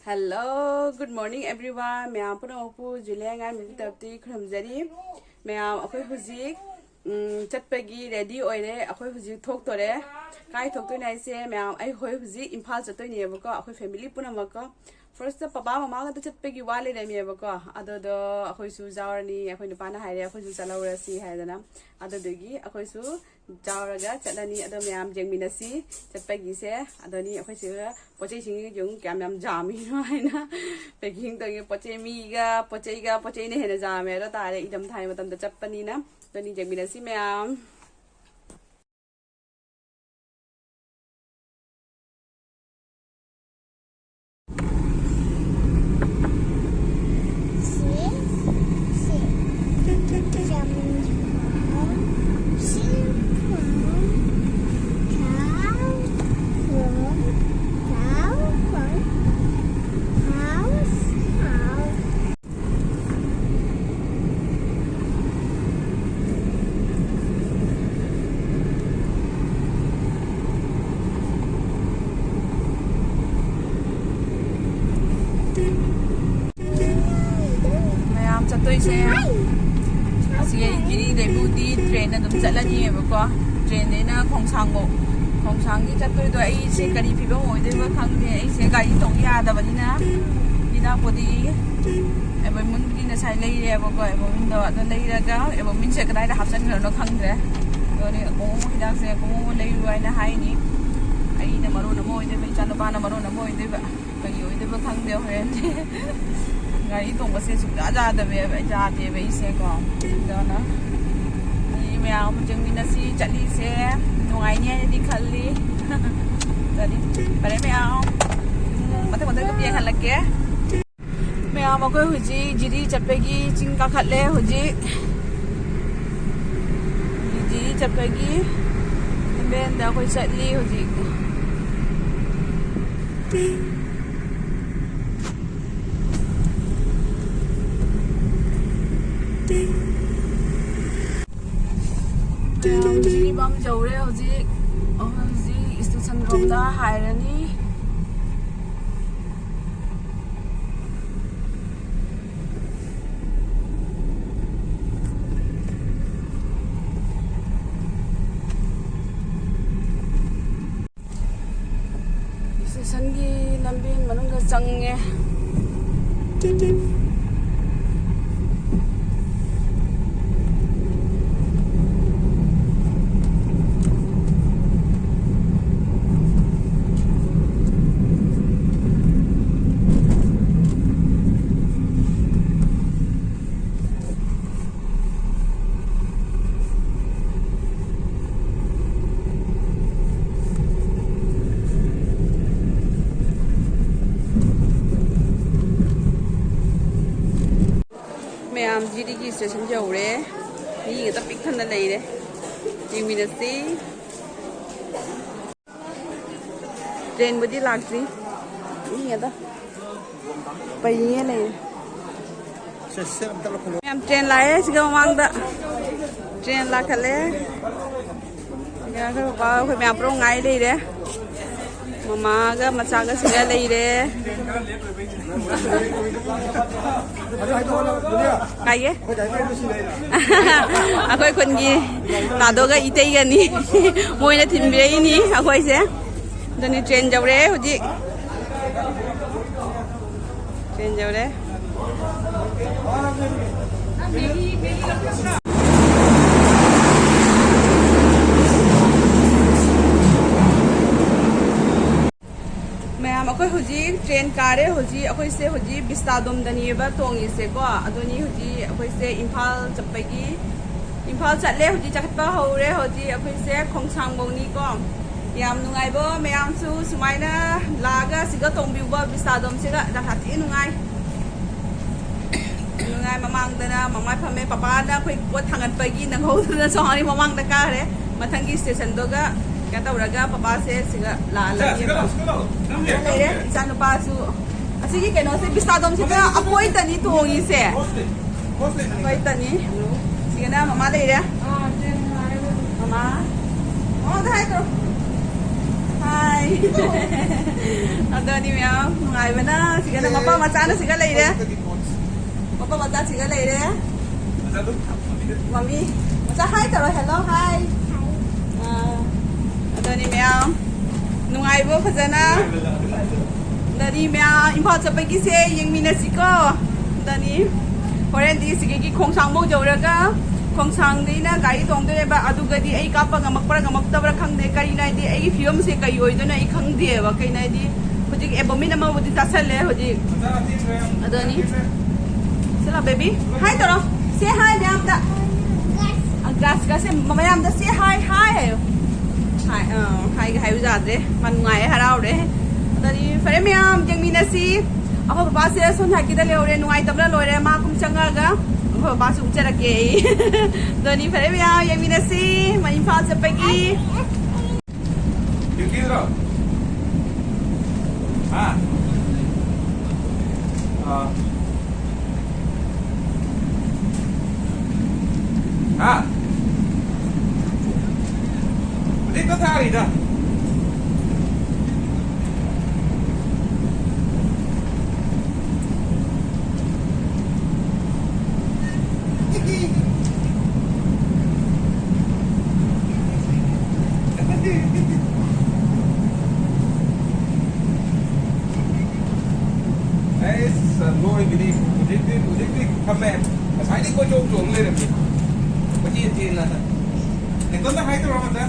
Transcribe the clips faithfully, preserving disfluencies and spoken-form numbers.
Hello, good morning everyone. ꯃꯌꯥꯝ ꯄꯨꯝꯅꯃꯛꯄꯨ ꯖꯨꯂꯤꯌꯥ ꯉꯥꯏꯃꯤꯒꯤ ꯇꯔꯞꯇꯒꯤ ꯈꯨꯔꯨꯝꯖꯔꯤ꯫ ꯃꯌꯥꯝ, ꯑꯩꯈꯣꯏ ꯍꯧꯖꯤꯛ, ꯎꯝ, ꯆꯠꯄꯒꯤ ready ꯑꯣꯏꯔꯦ꯫ ꯑꯩꯈꯣꯏ ꯍꯧꯖꯤꯛ ꯊꯣꯛꯇꯣꯔꯦ꯫ ꯀꯥꯏ ꯊꯣꯛꯇꯣꯏꯅꯣ ꯍꯥꯏꯁꯦ, ꯃꯌꯥꯝ, ꯑꯩꯈꯣꯏ ꯍꯧꯖꯤꯛ ꯏꯝꯐꯥꯜ ꯆꯠꯇꯣꯏꯅꯦꯕꯀꯣ, ꯑꯩꯈꯣꯏ family ꯄꯨꯝꯅꯃꯛꯀꯣ꯫ First ꯄꯄꯥ ꯃꯃꯥ ꯈꯛꯇ ꯆꯠꯄꯒꯤ ꯋꯥ ꯂꯩꯔꯝꯃꯦꯕꯀꯣ, ꯑꯗꯨꯗꯣ ꯑꯩꯈꯣꯏꯁꯨ ꯌꯥꯎꯔꯅꯤ꯫ ꯑꯩꯈꯣꯏ ꯅꯨꯄꯥꯅ ꯍꯥꯏꯔꯦ ꯑꯩꯈꯣꯏꯁꯨ ꯆꯠꯍꯧꯔꯁꯤ ꯍꯥꯏꯗꯅ, ꯑꯗꯨꯗꯨꯒꯤ ꯑꯩꯈꯣꯏꯁꯨ ꯌꯥꯎꯔꯒ ꯆꯠꯂꯅꯤ꯫ ꯑꯗꯣ ꯃꯌꯥꯝ ꯌꯦꯡꯃꯤꯟꯅꯁꯤ ꯆꯠꯄꯒꯤꯁꯦ꯫ ꯑꯗꯨꯅꯤ ꯑꯩꯈꯣꯏ ꯁꯤꯗ ꯄꯣꯠ ꯆꯩꯁꯤꯡ ꯌꯦꯡꯉꯨ ꯀꯌꯥꯝ ꯌꯥꯝ ꯌꯥꯝꯃꯤꯅꯣ ꯍꯥꯏꯅ꯫ Packing ꯇꯧꯔꯤꯉꯩ ꯄꯣꯠ ꯆꯩ, ꯃꯤꯒ ꯄꯣꯠ ꯆꯩꯒ ꯄꯣꯠ ꯆꯩꯅ ꯍꯦꯟꯅ ꯌꯥꯝꯃꯦ ꯍꯥꯏꯗꯣ ꯇꯥꯔꯦ, ꯏꯪꯊꯝꯊꯥꯒꯤ ꯃꯇꯝꯗ ꯆꯠꯄꯅꯤꯅ꯫ ꯑꯗꯨꯅꯤ ꯌꯦꯡꯃꯤꯟꯅꯁꯤ ꯃꯌꯥꯝ꯫ ꯃꯌꯥꯝ ꯆꯠꯇꯣꯏꯁꯦ ꯑꯁꯤ ꯑꯩ ꯖꯤꯔꯤꯗꯩꯕꯨꯗꯤ train ꯑꯗꯨꯝ ꯆꯠꯂꯅꯤꯕꯀꯣ꯫ Train ꯗꯩꯅ ꯈꯣꯡꯁꯥꯡꯕꯧ꯫ ꯈꯣꯡꯁꯥꯡꯒꯤ ꯆꯠꯇꯣꯏꯗꯣ ꯑꯩꯁꯦ ꯀꯔꯤ ꯐꯤꯕꯝ ꯑꯣꯏꯗꯣꯏꯕ ꯈꯪꯗꯦ꯫ ꯑꯩꯁꯦ ꯒꯥꯔꯤ ꯊꯧ ꯌꯥꯗꯕꯅꯤꯅ ꯍꯤꯗꯥꯛꯄꯨꯗꯤ ꯑꯦꯕꯣꯃꯤꯟꯕꯨꯗꯤ ꯉꯁꯥꯏ ꯂꯩꯔꯦꯕꯀꯣ꯫ ꯑꯦꯕꯣꯃꯤꯟꯗꯣ ꯑꯗꯣ ꯂꯩꯔꯒ ꯑꯦꯕꯣꯃꯤꯟꯁꯦ ꯀꯗꯥꯏꯗ ꯍꯥꯞꯆꯤꯟꯈ꯭ꯔꯅꯣ ꯈꯪꯗ꯭ꯔꯦ꯫ ꯑꯗꯨꯅꯦ ꯑꯃꯨꯛ ꯍꯤꯗꯥꯛꯁꯦ ꯑꯃꯨꯛ ꯂꯩꯔꯨ ꯍꯥꯏꯅ ꯍꯥꯏꯅꯤ꯫ ꯑꯩꯅ ꯃꯔꯣꯟ ꯑꯃ ꯑꯣꯏꯗꯣꯏꯕ, ꯏꯆꯥꯅꯨꯄꯥꯅ ꯃꯔꯣꯟ ꯑꯃ ꯑꯣꯏꯗꯣꯏꯕ꯫ ꯀꯔꯤ ꯑꯣꯏꯗꯣꯏꯕ ꯈꯪꯗꯦ ꯍꯣꯔꯦꯟ꯫ ꯒꯥꯔꯤ ꯇꯣꯡꯕꯁꯦ ꯁꯨꯡꯌꯥ ꯌꯥꯗꯕ, ꯌꯥꯗꯦꯕ ꯑꯩꯁꯦꯀꯣ꯫ ꯑꯗꯨꯅ ꯃꯤ ꯃꯌꯥꯝ ꯑꯃ ꯌꯦꯡꯃꯤꯟꯅꯁꯤ, ꯆꯠꯂꯤꯁꯦ ꯅꯨꯡꯉꯥꯏꯅꯤ ꯍꯥꯏꯅꯗꯤ ꯈꯜꯂꯤ꯫ ꯆꯠꯂꯤ꯫ ꯐꯔꯦ ꯃꯌꯥꯝ, ꯃꯊꯪ ꯃꯊꯪ ꯑꯗꯨꯝ ꯌꯦꯡꯍꯜꯂꯛꯀꯦ꯫ ꯃꯌꯥꯝ, ꯑꯩꯈꯣꯏ ꯍꯧꯖꯤꯛ ꯖꯤꯔꯤ ꯆꯠꯄꯒꯤ ꯆꯤꯡ ꯀꯥꯈꯠꯂꯦ꯫ ꯍꯧꯖꯤꯛ ꯖꯤꯔꯤ ꯆꯠꯄꯒꯤ ꯂꯝꯕꯦꯟꯗ ꯑꯩꯈꯣꯏ ꯆꯠꯂꯤ ꯍꯧꯖꯤꯛ꯫ ꯖꯤꯔꯤꯕꯥꯝ ꯌꯧꯔꯦ ꯍꯧꯖꯤꯛ꯫ ꯑꯣ, ꯍꯧꯖꯤꯛ ꯁ꯭ꯇꯦꯁꯟ ꯔꯣꯝꯗ ꯍꯥꯏꯔꯅꯤ꯫ ꯁ꯭ꯇꯦꯁꯟꯒꯤ ꯂꯝꯕꯤ ꯃꯅꯨꯡꯗ ꯆꯪꯉꯦ꯫ ꯃꯌꯥꯝ ꯖꯤꯔꯤꯒꯤ ꯁ꯭ꯇꯦꯁꯟ ꯌꯧꯔꯦ꯫ ꯃꯤ ꯉꯥꯛꯇ ꯄꯤꯛ ꯊꯟꯅ ꯂꯩꯔꯦ꯫ ꯌꯦꯡꯃꯤꯟꯅꯁꯤ꯫ ꯇ꯭ꯔꯦꯟꯕꯨꯗꯤ ꯂꯥꯛꯇ꯭ꯔꯤ꯫ ꯃꯤ ꯉꯥꯛꯇ ꯄꯩꯉꯦ ꯂꯩꯔꯦ꯫ ꯃꯌꯥꯝ ꯇ꯭ꯔꯦꯟ ꯂꯥꯛꯑꯦ ꯁꯤꯒ ꯃꯃꯥꯡꯗ꯫ ꯇ꯭ꯔꯦꯟ ꯂꯥꯛꯈꯠꯂꯦ꯫ ꯑꯩꯈꯣꯏ ꯕꯕꯥ, ꯑꯩꯈꯣꯏ ꯃꯌꯥꯝ ꯄꯨꯔꯥ ꯉꯥꯏ ꯂꯩꯔꯦ꯫ ꯃꯃꯥꯒ ꯃꯆꯥꯒꯁꯤꯒ ꯂꯩꯔꯦ꯫ ꯀꯥꯏꯒꯦ? ꯑꯩꯈꯣꯏ ꯈꯨꯟꯒꯤ ꯇꯥꯗꯣꯒ ꯏꯇꯩꯒꯅꯤ꯫ ꯃꯣꯏꯅ ꯊꯤꯟꯕꯤꯔꯛꯏꯅꯤ ꯑꯩꯈꯣꯏꯁꯦ꯫ ꯑꯗꯨꯅꯤ ꯇ꯭ꯔꯦꯟ ꯌꯧꯔꯦ ꯍꯧꯖꯤꯛ꯫ ꯇ꯭ꯔꯦꯟ ꯌꯧꯔꯦ꯫ ꯃꯌꯥꯝ, ꯑꯩꯈꯣꯏ ꯍꯧꯖꯤꯛ ꯇ꯭ꯔꯦꯟ ꯀꯥꯔꯦ꯫ ꯍꯧꯖꯤꯛ ꯑꯩꯈꯣꯏꯁꯦ ꯍꯧꯖꯤꯛ ꯕꯤꯁꯇꯥꯗꯣꯝꯗꯅꯤꯕ ꯇꯣꯡꯉꯤꯁꯦꯀꯣ꯫ ꯑꯗꯨꯅꯤ ꯍꯧꯖꯤꯛ ꯑꯩꯈꯣꯏꯁꯦ ꯏꯝꯐꯥꯜ ꯆꯠꯄꯒꯤ, ꯏꯝꯐꯥꯜ ꯆꯠꯂꯦ꯫ ꯍꯧꯖꯤꯛ ꯆꯠꯄ ꯍꯧꯔꯦ꯫ ꯍꯧꯖꯤꯛ ꯑꯩꯈꯣꯏꯁꯦ ꯈꯣꯡꯁꯥꯡꯕꯧꯅꯤꯀꯣ꯫ ꯌꯥꯝ ꯅꯨꯡꯉꯥꯏꯕ ꯃꯌꯥꯝꯁꯨ ꯁꯨꯃꯥꯏꯅ ꯂꯥꯛꯑꯒ ꯁꯤꯒ ꯇꯣꯡꯕꯤꯌꯨꯕ ꯕꯤꯁꯇꯥꯗꯣꯝꯁꯤꯒ ꯌꯥꯝ ꯊꯤ ꯅꯨꯡꯉꯥꯏ꯫ ꯅꯨꯡꯉꯥꯏ꯫ ꯃꯃꯥꯡꯗꯅ ꯃꯃꯥꯏ ꯐꯝꯃꯦ꯫ ꯄꯄꯥꯅ ꯑꯩꯈꯣꯏ ꯄꯣꯠ ꯊꯥꯡꯒꯠꯄꯒꯤ ꯅꯪꯍꯧꯗꯅ ꯁꯣꯍꯥꯅꯤ ꯃꯃꯥꯡꯗ ꯀꯥꯈ꯭ꯔꯦ꯫ ꯃꯊꯪꯒꯤ ꯁ꯭ꯇꯦꯁꯟꯗꯨꯒ ꯀꯩꯅꯣ ꯇꯧꯔꯒ ꯄꯄꯥꯁꯦ ꯁꯤꯒ ꯂꯥꯛꯍꯜꯂꯒꯦꯕ꯫ ꯂꯩꯔꯦ ꯏꯆꯥꯅꯨꯄꯥꯁꯨ꯫ ꯑꯁꯤꯒꯤ ꯀꯩꯅꯣꯁꯦ ꯕꯤꯁꯇꯥꯗꯣꯝꯁꯤꯗ ꯑꯩꯈꯣꯏꯇꯅꯤ ꯇꯣꯡꯉꯤꯁꯦ꯫ ꯑꯩꯈꯣꯏꯇꯅꯤ꯫ ꯁꯤꯒꯅ ꯃꯃꯥ ꯂꯩꯔꯦ꯫ ꯃꯥ, ꯃꯉꯣꯟꯗ ꯍꯥꯏ ꯇꯧꯔꯣ꯫ ꯍꯥꯏ꯫ ꯑꯗꯨꯅꯤ ꯃꯌꯥꯝ ꯅꯨꯡꯉꯥꯏꯕꯅ ꯁꯤꯒꯅ ꯃꯄꯥ ꯃꯆꯥꯅ ꯁꯤꯒ ꯂꯩꯔꯦ꯫ ꯃꯄꯥ ꯃꯆꯥ ꯁꯤꯒ ꯂꯩꯔꯦ꯫ ꯃꯃꯤ, ꯃꯆꯥ ꯍꯥꯏ ꯇꯧꯔꯣ, hello, ꯍꯥꯏ꯫ ꯑꯥ, ꯑꯗꯨꯅꯤ ꯃꯌꯥꯝ ꯅꯨꯡꯉꯥꯏꯕ꯭ꯔꯣ ꯐꯖꯅ? ꯑꯗꯨꯅꯤ ꯃꯌꯥꯝ ꯏꯝꯐꯥꯜ ꯆꯠꯄꯒꯤꯁꯦ ꯌꯦꯡꯃꯤꯟꯅꯁꯤꯀꯣ꯫ ꯑꯗꯨꯅꯤ ꯍꯣꯔꯦꯟꯗꯤ ꯁꯤꯒꯤ ꯈꯣꯡꯁꯥꯡꯐꯧ ꯌꯧꯔꯒ ꯈꯣꯡꯁꯥꯡꯗꯩꯅ ꯒꯥꯔꯤ ꯇꯣꯡꯗꯣꯏꯅꯦꯕ꯫ ꯑꯗꯨꯒꯗꯤ ꯑꯩ ꯀꯥꯞꯄ ꯉꯝꯃꯛꯄ꯭ꯔꯥ ꯉꯝꯃꯛꯇꯕ꯭ꯔꯥ ꯈꯪꯗꯦ꯫ ꯀꯔꯤꯅꯣ ꯍꯥꯏꯗꯤ ꯑꯩꯒꯤ ꯐꯤꯕꯝꯁꯦ ꯀꯔꯤ ꯑꯣꯏꯗꯣꯏꯅꯣ ꯑꯩ ꯈꯪꯗꯦꯕ꯫ ꯀꯩꯅꯣ ꯍꯥꯏꯗꯤ ꯍꯧꯖꯤꯛ ꯑꯦꯕꯣꯃꯤꯟ ꯑꯃꯕꯨꯗꯤ ꯆꯥꯁꯜꯂꯦ ꯍꯧꯖꯤꯛ꯫ ꯑꯗꯨꯅꯤ ꯆꯠꯂꯣ baby꯫ ꯍꯥꯏ ꯇꯧꯔꯣ꯫ Say hi ꯃꯌꯥꯝꯗ꯫ ꯑ, ꯒ꯭ꯔꯥꯁ, ꯒ꯭ꯔꯥꯁꯁꯦ ꯃꯌꯥꯝꯗ say hi, hi ꯍꯥꯏꯌꯣ꯫ ꯍꯥꯏ, ꯑ, ꯍꯥꯏꯒ ꯍꯥꯏꯕ ꯌꯥꯗ꯭ꯔꯦ꯫ ꯃꯥ ꯅꯨꯡꯉꯥꯏꯌꯦ, ꯍꯔꯥꯎꯔꯦ꯫ ꯑꯗꯨꯗꯤ ꯐꯔꯦ ꯃꯌꯥꯝ, ꯌꯦꯡꯃꯤꯟꯅꯁꯤ꯫ ꯑꯩꯈꯣꯏ ꯕꯕꯥꯁꯦ ꯁꯣꯝ ꯁꯥꯏꯠꯀꯤꯗ ꯂꯩꯍꯧꯔꯦ, ꯅꯨꯡꯉꯥꯏꯇꯕꯅ ꯂꯣꯏꯔꯦ꯫ ꯃꯥ ꯀꯨꯝ ꯆꯪꯉꯛꯑꯒ ꯑꯩꯈꯣꯏ ꯕꯕꯥꯁꯨ ꯎꯠꯆꯔꯛꯀꯦ ꯑꯩ꯫ ꯑꯗꯨꯗꯤ ꯐꯔꯦ ꯃꯌꯥꯝ, ꯌꯦꯡꯃꯤꯟꯅꯁꯤ꯫ ꯃ-, ꯏꯝꯐꯥꯜ ꯆꯠꯄꯒꯤ꯫ ꯌꯨꯀꯤꯗ꯭ꯔꯣ? ꯍꯥ? ꯑꯥ꯫ ꯍꯥ? ꯍꯧꯖꯤꯛꯇ ꯊꯥꯔꯤꯗ꯫ ꯑꯩꯁ, ꯂꯣꯏꯕꯤꯅꯤ꯫ ꯍꯧꯖꯤꯛꯇꯤ, ꯍꯧꯖꯤꯛꯇꯤ ꯐꯝꯃꯦ꯫ ꯉꯁꯥꯏꯗꯤ ꯀꯣꯏꯆꯣꯡ ꯆꯣꯡ ꯂꯩꯔꯝꯃꯤ꯫ ꯀꯣꯏꯆꯦꯟ ꯆꯦꯟꯗꯅ꯫ ꯅꯦꯇꯣꯟꯗ ꯍꯥꯏ ꯇꯧꯔꯣ ꯑꯝꯇ꯫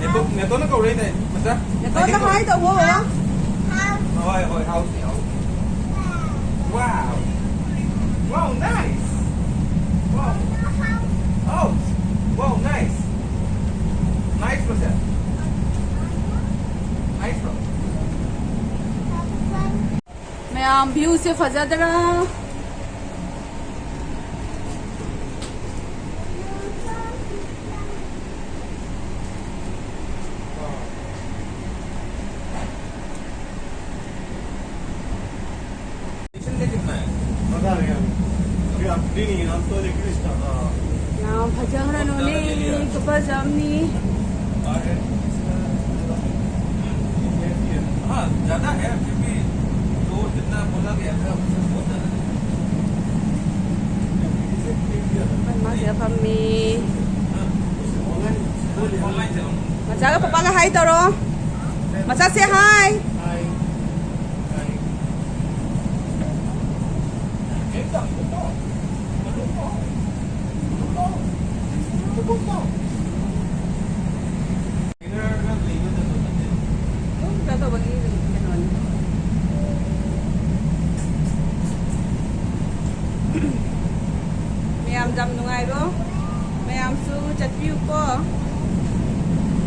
ꯅꯦꯇꯣ-, ꯅꯦꯇꯣꯟꯅ ꯀꯧꯔꯛꯏꯅꯦ, ꯃꯆꯥ꯫ ꯅꯦꯇꯣꯟꯗ ꯍꯥꯏ ꯇꯧꯋꯣ꯫ ꯍꯣꯏ, ꯍꯣꯏ, ꯍꯥꯎꯁꯅꯤ, ꯍꯥꯎꯁꯅꯤ꯫ Wow. Wow, nice. Wow. House. Wow, nice. Nice, ꯃꯆꯥ꯫ Nice, bro. ꯃꯌꯥꯝ, viewꯁꯦ ꯐꯖꯗ꯭ꯔꯥ? नहीं, नहीं, हम तो लेकिन इसका, हाँ। ꯌꯥꯝ ꯐꯖꯈ꯭ꯔꯅꯣꯅꯦ, ꯈꯨꯐꯖ ꯑꯃꯅꯤ꯫ हाँ, ज़्यादा है, फिर भी जो जितना बोला गया था, उससे बहुत ज़्यादा है। ꯑꯩꯈꯣꯏ ꯃꯥꯁꯤꯗ ꯐꯝꯃꯤ꯫ ꯃꯆꯥꯒ ꯄꯄꯥꯒ ꯍꯥꯏ ꯇꯧꯔꯣ꯫ ꯃꯆꯥꯁꯦ ꯍꯥꯏ꯫ ꯀꯩꯅꯣ ꯇꯧꯕꯒꯤ ꯀꯩꯅꯣꯅꯤ꯫ ꯃꯌꯥꯝ ꯌꯥꯝ ꯅꯨꯡꯉꯥꯏꯔꯣ꯫ ꯃꯌꯥꯝꯁꯨ ꯆꯠꯄꯤꯌꯨꯀꯣ꯫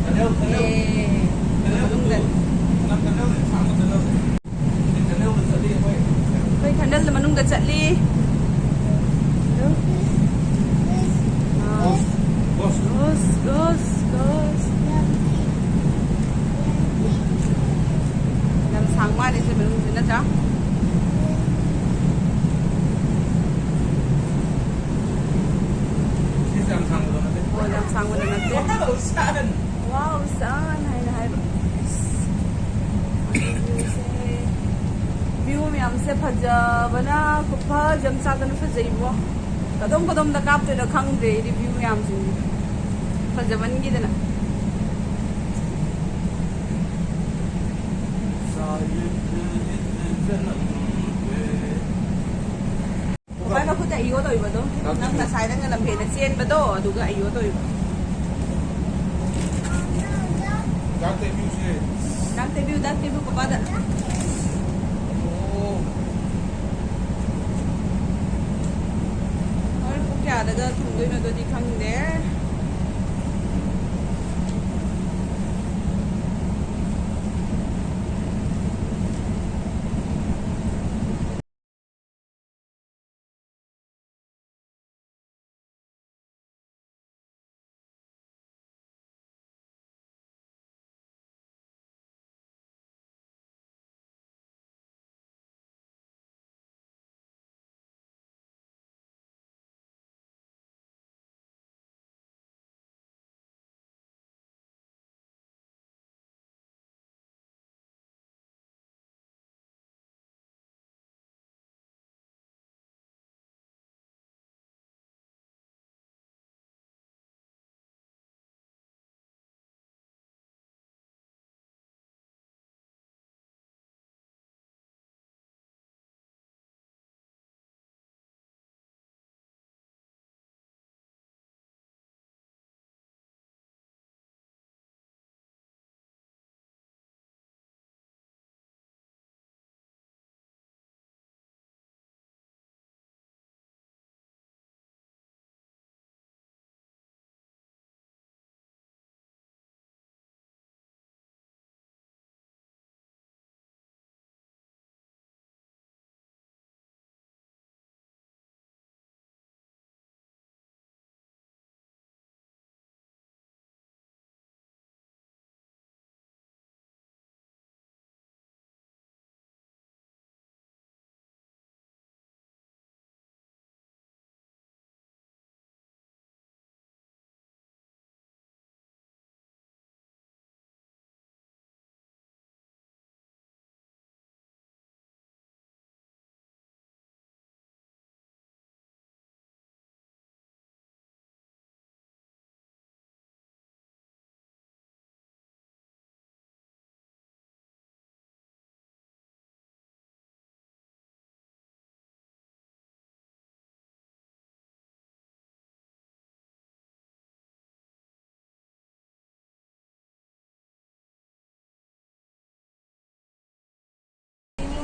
ꯀꯅꯦꯜ, ꯀꯅꯦꯜ꯫ ꯑꯦ, ꯀꯅꯦꯜ ꯃꯅꯨꯡꯗ꯫ ꯅꯪ ꯀꯅꯦꯜ ꯁꯥꯡꯅ ꯆꯠꯂꯣ꯫ ꯑꯩꯈꯣꯏ ꯈꯟꯗꯜꯗ ꯃꯅꯨꯡꯗ ꯆꯠꯂꯤ꯫ ꯑꯥ꯫ ꯒꯣꯁ, ꯒꯣꯁ꯫ ꯒꯣꯁ, ꯒꯣꯁ, ꯒꯣꯁ꯫ ꯌꯥꯝ ꯁꯥꯡ ꯃꯥꯜꯂꯦ ꯁꯤ ꯃꯅꯨꯡꯁꯦ, ꯅꯠꯇ꯭ꯔꯥ? ꯁꯤꯁꯦ ꯌꯥꯝ ꯁꯥꯡꯕꯗꯣ ꯅꯠꯇꯦ꯫ ꯑꯣ, ꯌꯥꯝ ꯁꯥꯡꯕꯗꯣ ꯅꯠꯇꯦ꯫ ꯋꯥꯎ, ꯁꯟ꯫ ꯋꯥꯎ, ꯁꯟ ꯍꯥꯏꯅ ꯍꯥꯏꯕ꯫ ꯚ꯭ꯌꯨꯁꯦ, ꯚ꯭ꯌꯨ ꯃꯌꯥꯝꯁꯦ ꯐꯖꯕꯅ ꯈꯨꯐꯖ ꯑꯃ ꯆꯥꯗꯅ ꯐꯖꯩꯕꯣ꯫ ꯀꯗꯣꯝ ꯀꯗꯣꯝꯗ ꯀꯥꯞꯇꯣꯏꯅꯣ ꯈꯪꯗ꯭ꯔꯦ ꯑꯩꯗꯤ ꯚ꯭ꯌꯨ ꯃꯌꯥꯝꯁꯤꯡꯁꯦ ꯐꯖꯃꯟꯈꯤꯗꯅ꯫ ꯃꯣꯕꯥꯏꯜ ꯃꯈꯨꯠꯇ ꯑꯌꯣ ꯇꯧꯔꯤꯕꯗꯣ, ꯅꯪ ꯉꯁꯥꯏ ꯅꯪꯅ ꯂꯝꯐꯦꯜꯗ ꯆꯦꯟꯕꯗꯣ, ꯑꯗꯨꯒ ꯑꯌꯣ ꯇꯧꯔꯤꯕ꯫ ꯗꯥꯛ ꯇꯩꯕꯤꯌꯨꯁꯦ꯫ ꯗꯥꯛ ꯇꯩꯕꯤꯌꯨ, ꯗꯥꯛ ꯇꯩꯕꯤꯌꯨ, ꯄꯄꯥꯗ꯫ ꯑꯣ꯫ ꯍꯣꯔꯦꯟ ꯄꯨꯡ ꯀꯌꯥꯗꯒ ꯊꯨꯡꯗꯣꯏꯅꯣ ꯑꯗꯨꯗꯤ ꯈꯪꯗꯦ꯫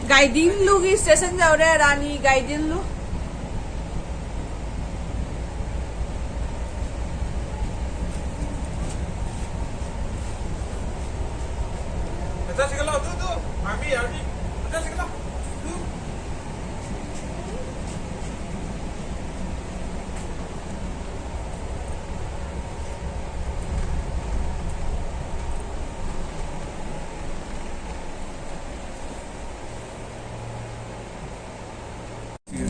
ꯒꯥꯏꯗꯤꯟꯂꯨꯒꯤ ꯁ꯭ꯇꯦꯁꯟ ꯌꯧꯔꯦ, ꯔꯥꯅꯤ ꯒꯥꯏꯗꯤꯟꯂꯨ꯫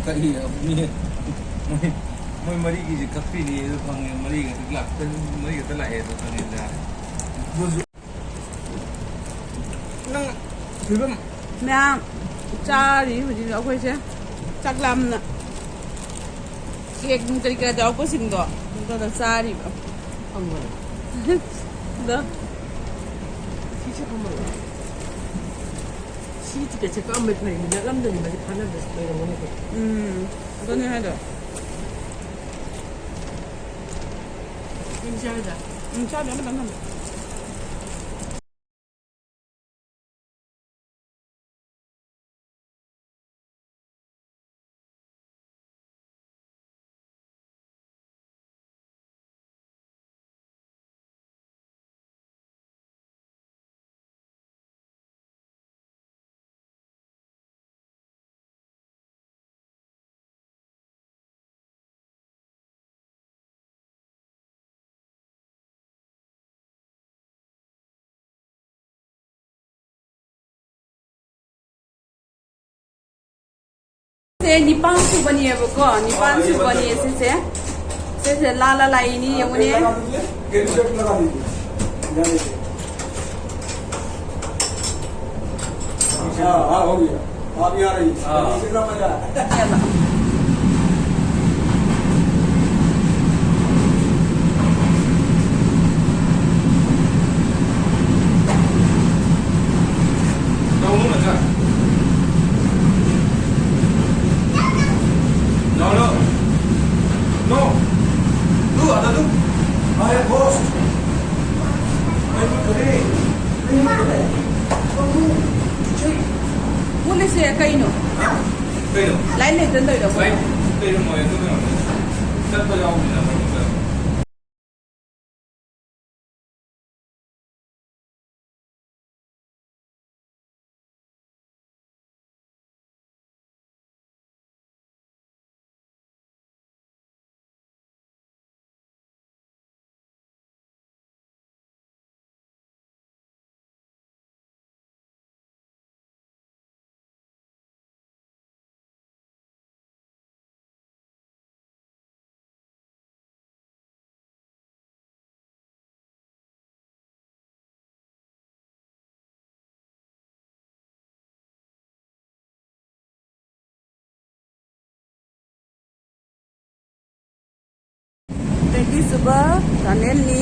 ꯀꯛꯏ꯫ ꯃꯤ, ꯃꯣꯏ, ꯃꯣꯏ ꯃꯔꯤꯒꯤꯁꯦ ꯀꯛꯄꯤꯅꯤ ꯑꯗꯨ ꯈꯪꯉꯦ꯫ ꯃꯔꯤ ꯈꯛꯇ ꯂꯥꯛꯇ-, ꯃꯔꯤ ꯈꯛꯇ ꯂꯥꯛꯑꯦ ꯑꯗꯨ ꯈꯪꯉꯦꯗ꯫ ꯑꯗꯨꯁꯨ ꯅꯪ ꯐꯤꯕꯝ꯫ ꯃꯌꯥꯝ ꯆꯥꯔꯤ ꯍꯧꯖꯤꯛ ꯑꯩꯈꯣꯏꯁꯦ꯫ ꯆꯥꯛ ꯂꯥꯝꯅ ꯀꯦꯛ ꯅꯨꯡ ꯀꯔꯤ ꯀꯔꯥ ꯇꯧꯔꯛꯄꯁꯤꯡꯗꯣ ꯑꯗꯨꯗ ꯆꯥꯔꯤꯕ꯫ ꯐꯪꯕ꯭ꯔꯣ? ꯑꯗꯣ ꯁꯤꯁꯦ ꯐꯪꯕ꯭ꯔꯣ? ꯁꯤ ꯇꯤꯀꯦꯠꯁꯦ ꯀꯛꯑꯝꯕꯗꯤ ꯐꯩ, ꯅꯠꯂꯝꯗ꯭ꯔꯗꯤ ꯃꯥꯗꯤ ꯐꯥꯅꯕꯗꯁꯨ ꯂꯩꯔꯝꯒꯅꯤꯀꯣ꯫ ꯎꯝ, ꯑꯗꯨꯅꯦ ꯍꯥꯏꯗꯣ꯫ ꯌꯨꯝ ꯆꯥꯔꯗ? ꯎꯝ, ꯆꯥꯗꯦ, ꯑꯃꯇꯪ ꯊꯝꯃꯦ꯫ ꯁꯦ ꯅꯤꯄꯥꯟ ꯁꯨꯕꯅꯦꯕꯀꯣ, ꯅꯤꯄꯥꯟ ꯁꯨꯕꯅꯦ ꯁꯤꯁꯦ꯫ ꯁꯤꯁꯦ ꯂꯥ ꯂꯥ ꯂꯥꯛꯏꯅꯤ ꯌꯦꯡꯉꯨꯅꯦ꯫ हाँ, हाँ, हो गया। आप ही आ रही है। हाँ। कितना मजा आया। No, no, no. No. Tú, anda tú. Vaya, vos. Ven, ven, ven. Ven, ven. Tú, tú. Che. Pulis ꯀꯩꯅꯣ? ꯀꯩꯅꯣ? ꯂꯥꯏꯟ ꯂꯩꯇꯅ ꯇꯧꯔꯤꯔꯣ? ꯂꯥꯏꯟ ꯂꯩꯔꯝꯃꯣꯏ, ꯑꯗꯨ ꯀꯩꯅꯣ? ꯆꯠꯄ ꯌꯥꯎꯕꯅꯤꯅ ꯃꯅꯨꯡꯗ꯫ ꯇ꯭ꯋꯦꯟꯇꯤ ꯁꯨꯕ ꯇꯅꯦꯜꯅꯤ꯫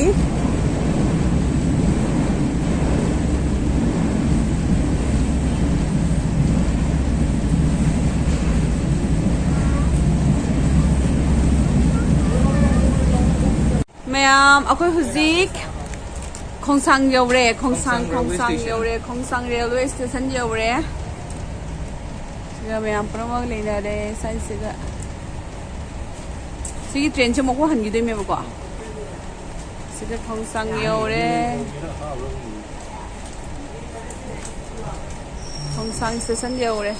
ꯃꯌꯥꯝ, ꯑꯩꯈꯣꯏ ꯍꯧꯖꯤꯛ ꯈꯣꯡꯁꯥꯡ ꯌꯧꯔꯦ꯫ ꯈꯣꯡꯁꯥꯡ, ꯈꯣꯡꯁꯥꯡ ꯈꯣꯡꯁꯥꯡ ꯁ꯭ꯇꯦꯁꯟ ꯌꯧꯔꯦ꯫ ꯈꯣꯡꯁꯥꯡ ꯔꯦꯜꯋꯦ ꯁ꯭ꯇꯦꯁꯟ ꯌꯧꯔꯦ꯫ ꯁꯤꯗ ꯃꯌꯥꯝ ꯄꯨꯝꯅꯃꯛ ꯂꯩꯅꯔꯦ ꯁ꯭ꯋꯥꯏꯁꯤꯗ꯫ ꯁꯤꯒꯤ ꯇ꯭ꯔꯦꯟꯁꯦ ꯑꯃꯨꯛ ꯍꯟꯈꯤꯗꯣꯏꯅꯦꯕꯀꯣ꯫ ꯁꯤꯗ ꯈꯣꯡꯁꯥꯡ ꯌꯧꯔꯦ꯫ ꯈꯣꯡꯁꯥꯡ ꯁ꯭ꯇꯦꯁꯟ ꯌꯧꯔꯦ꯫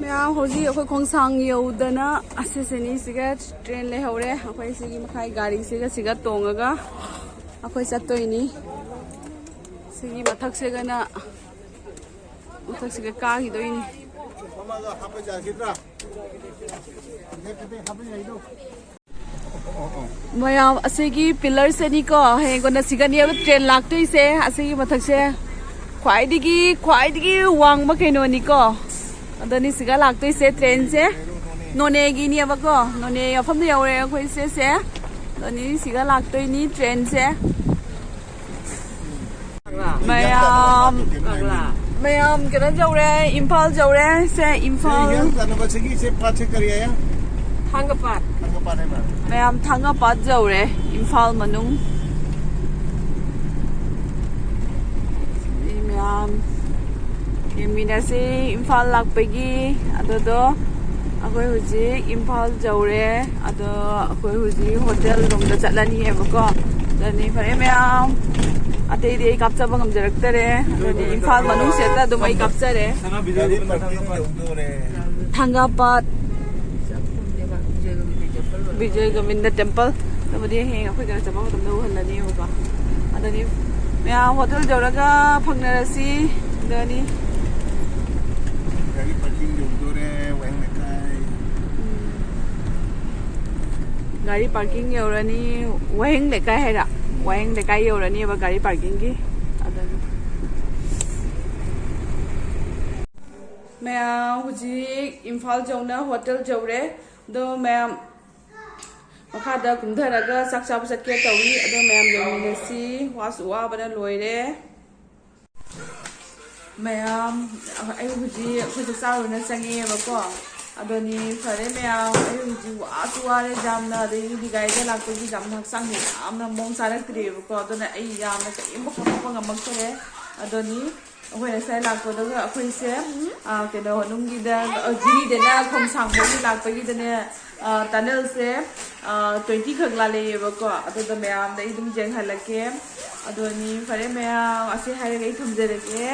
ꯃꯌꯥꯝ, ꯍꯧꯖꯤꯛ ꯑꯩꯈꯣꯏ ꯈꯣꯡꯁꯥꯡ ꯌꯧꯗꯅ ꯑꯁꯤꯁꯤꯅꯤ꯫ ꯁꯤꯒ ꯇ꯭ꯔꯦꯟ ꯂꯩꯍꯧꯔꯦ꯫ ꯑꯩꯈꯣꯏ ꯁꯤꯒꯤ ꯃꯈꯥꯏ ꯒꯥꯔꯤꯁꯤꯒ ꯁꯤꯒ ꯇꯣꯡꯉꯒ ꯑꯩꯈꯣꯏ ꯆꯠꯇꯣꯏꯅꯤ꯫ ꯁꯤꯒꯤ ꯃꯊꯛꯁꯤꯒꯅ, ꯃꯊꯛꯁꯤꯒ ꯀꯥꯈꯤꯗꯣꯏꯅꯤ꯫ ꯃꯌꯥꯝ, ꯑꯁꯤꯒꯤ ꯄꯤꯂꯔꯁꯦꯅꯤꯀꯣ, ꯍꯌꯦꯡ ꯀꯣꯟꯅ ꯁꯤꯒꯅꯦꯕ ꯇ꯭ꯔꯦꯟ ꯂꯥꯛꯇꯣꯏꯁꯦ꯫ ꯑꯁꯤꯒꯤ ꯃꯊꯛꯁꯦ ꯈ꯭ꯋꯥꯏꯗꯒꯤ, ꯈ꯭ꯋꯥꯏꯗꯒꯤ ꯋꯥꯡꯕ ꯀꯩꯅꯣꯅꯤꯀꯣ꯫ ꯑꯗꯨꯅꯤ ꯁꯤꯒ ꯂꯥꯛꯇꯣꯏꯁꯦ ꯇ꯭ꯔꯦꯟꯁꯦ꯫ ꯅꯣꯅꯦꯒꯤꯅꯦꯕꯀꯣ, ꯅꯣꯅꯦ ꯃꯐꯝꯗ ꯌꯧꯔꯦ ꯑꯩꯈꯣꯏ ꯁꯤꯁꯦ꯫ ꯑꯗꯨꯅꯤ ꯁꯤꯒ ꯂꯥꯛꯇꯣꯏꯅꯤ ꯇ꯭ꯔꯦꯟꯁꯦ꯫ ꯃꯌꯥꯝ, ꯃꯌꯥꯝ ꯀꯩꯅꯣ ꯌꯧꯔꯦ, ꯏꯝꯐꯥꯜ ꯌꯧꯔꯦ꯫ ꯁꯦ, ꯏꯝꯐꯥꯜ꯫ ꯁꯤ ꯏꯝꯐꯥꯜ ꯆꯠꯅꯕ ꯁꯤꯒꯤ ꯁꯤ ꯄꯥꯠꯁꯦ ꯀꯔꯤ ꯍꯥꯏꯌꯦ? ꯊꯥꯡꯒꯄꯥꯠ꯫ ꯊꯥꯡꯒꯄꯥꯠ ꯍꯥꯏꯕ꯫ ꯃꯌꯥꯝ ꯊꯥꯡꯒꯄꯥꯠ ꯌꯧꯔꯦ, ꯏꯝꯐꯥꯜ ꯃꯅꯨꯡ꯫ ꯃꯤ ꯃꯌꯥꯝ ꯑꯝ, ꯌꯦꯡꯃꯤꯟꯅꯁꯤ ꯏꯝꯐꯥꯜ ꯂꯥꯛꯄꯒꯤ꯫ ꯑꯗꯨꯗꯣ ꯑꯩꯈꯣꯏ ꯍꯧꯖꯤꯛ ꯏꯝꯐꯥꯜ ꯌꯧꯔꯦ꯫ ꯑꯗꯣ ꯑꯩꯈꯣꯏ ꯍꯧꯖꯤꯛ ꯍꯣꯇꯦꯜ ꯔꯣꯝꯗ ꯆꯠꯂꯅꯤꯌꯦꯕꯀꯣ꯫ ꯑꯗꯨꯅꯤ ꯐꯔꯦ ꯃꯌꯥꯝ, ꯑꯇꯩꯗꯤ ꯑꯩ ꯀꯥꯞꯆꯕ ꯉꯝꯖꯔꯛꯇꯔꯦ꯫ ꯑꯗꯨꯅꯤ ꯏꯝꯐꯥꯜ ꯃꯅꯨꯡꯁꯦ ꯑꯗꯨꯝ ꯑꯩ ꯀꯥꯞꯆꯔꯦ꯫ ꯊꯥꯡꯒꯥꯄꯥꯠ ꯕꯤꯖꯣꯏ ꯒꯣꯕꯤꯟꯗ ꯇꯦꯝꯄꯜ꯫ ꯑꯗꯨꯕꯨꯗꯤ ꯍꯌꯦꯡ ꯑꯩꯈꯣꯏ ꯀꯩꯅꯣ ꯆꯠꯄ ꯃꯇꯝꯗ ꯎꯍꯜꯂꯅꯦꯕꯀꯣ꯫ ꯑꯗꯨꯗꯤ ꯃꯌꯥꯝ ꯍꯣꯇꯦꯜ ꯌꯧꯔꯒ ꯐꯪꯅꯔꯁꯤ꯫ ꯑꯗꯨꯅꯤ꯫ ꯒꯥꯔꯤ ꯄꯥꯔꯀꯤꯡ ꯌꯧꯗꯣꯔꯦ, ꯋꯥꯍꯦꯡ ꯂꯩꯀꯥꯏ꯫ ꯎꯝ꯫ ꯒꯥꯔꯤ ꯄꯥꯔꯀꯤꯡ ꯌꯧꯔꯅꯤ꯫ ꯋꯥꯍꯦꯡ ꯂꯩꯀꯥꯏ ꯍꯥꯏꯔ? ꯋꯥꯍꯦꯡ ꯂꯩꯀꯥꯏ ꯌꯧꯔꯅꯤꯕ ꯒꯥꯔꯤ ꯄꯥꯔꯀꯤꯡꯒꯤ꯫ ꯑꯗꯨꯅꯤ꯫ ꯃꯌꯥꯝ ꯍꯧꯖꯤꯛ ꯏꯝꯐꯥꯜ ꯌꯧꯅ ꯍꯣꯇꯦꯜ ꯌꯧꯔꯦ꯫ ꯑꯗꯣ ꯃꯌꯥꯝ ꯃꯈꯥꯗ ꯀꯨꯝꯊꯔꯒ ꯆꯥꯛ ꯆꯥꯕ ꯆꯠꯀꯦ ꯇꯧꯏ꯫ ꯑꯗꯣ ꯃꯌꯥꯝ ꯌꯦꯡꯃꯤꯟꯅꯁꯤ꯫ ꯋꯥꯁꯨ ꯋꯥꯕꯅ ꯂꯣꯏꯔꯦ꯫ ꯃꯌꯥꯝ, ꯑꯩ ꯍꯧꯖꯤꯛ ꯑꯩꯈꯣꯏ ꯆꯥꯛ ꯆꯥꯔꯨꯅ ꯆꯪꯉꯛꯑꯦꯕꯀꯣ꯫ ꯑꯗꯨꯅꯤ ꯐꯔꯦ ꯃꯌꯥꯝ, ꯑꯩ ꯍꯧꯖꯤꯛ ꯋꯥꯁꯨ ꯋꯥꯔꯦ ꯌꯥꯝꯅ, ꯑꯗꯒꯤꯗꯤ ꯒꯥꯔꯤꯗ ꯂꯥꯛꯄꯒꯤ ꯌꯥꯝꯅ ꯍꯛꯆꯥꯡꯁꯦ ꯌꯥꯝꯅ ꯃꯑꯣꯡ ꯆꯥꯔꯛꯇ꯭ꯔꯦꯕꯀꯣ꯫ ꯑꯗꯨꯅ ꯑꯩ ꯌꯥꯝꯅ ꯀꯔꯤꯝꯕ ꯈꯣꯠꯇꯣꯛꯄ ꯉꯝꯃꯛꯇꯔꯦ꯫ ꯑꯗꯨꯅꯤ ꯑꯩꯈꯣꯏ ꯉꯁꯥꯏ ꯂꯥꯛꯄꯗꯒ ꯑꯩꯈꯣꯏꯁꯦ, ꯑ, ꯀꯩꯅꯣ ꯃꯅꯨꯡꯒꯤꯗ, ꯑ, ꯖꯤꯔꯤꯗꯅ ꯈꯣꯡꯁꯥꯡꯕꯒꯤ ꯂꯥꯛꯄꯒꯤꯗꯅꯦ, ꯑ, ꯇꯅꯦꯜꯁꯦ, ꯑ, ꯇ꯭ꯋꯦꯟꯇꯤ ꯈꯛ ꯂꯥꯜꯂꯛꯑꯦꯕꯀꯣ꯫ ꯑꯗꯨꯗ ꯃꯌꯥꯝꯗ ꯑꯩ ꯑꯗꯨꯝ ꯌꯦꯡꯍꯜꯂꯛꯀꯦ꯫ ꯑꯗꯨꯅꯤ ꯐꯔꯦ ꯃꯌꯥꯝ, ꯑꯁꯤ ꯍꯥꯏꯔꯒ ꯑꯩ ꯊꯝꯖꯔꯒꯦ꯫